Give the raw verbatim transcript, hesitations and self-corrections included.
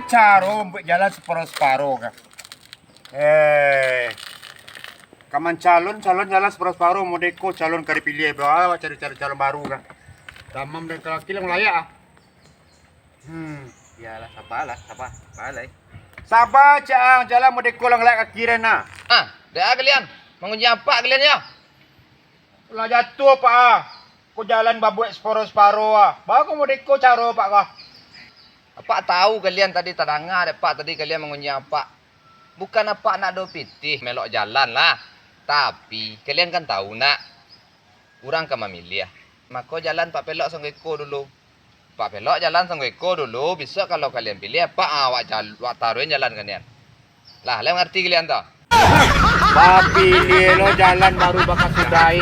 Caro buek jalan saparo-saparo ka. Eh, ka mancalon, calon jalan saparo-saparo, modeko calon ka dipiliah, bawa cari-cari calon baru ka. Tamam dek laki lah layak ah. Hmm, iyolah, sabarlah, sabar, sabar lai. Sabar, Cang, jalan modeko lah ngaliak kaki den nah. Ah, dek ah kalian, mangunji apak kalian yo. Lah jatuah, Pak ah. Ko jalan babuek saparo-saparo ah. Baa ko modeko caro, Pak kah? Apak tahu kalian tadi, tadanga dek apak tadi kalian mangunji apak. Bukan apak ndak ado pitih maelok jalan lah. Tapi, kalian kan tahu nak, urang ka mamiliah. Mako jalan apak pelok sangko iko dulu. Apak pelok jalan sangko iko dulu, bisuak kalau kalian piliah, apak ah, awak jal-, awak taruihan jalan ka nian. Lah, lai mangarati kalian tu? Bapiliah lo jalan baru bakasudahi.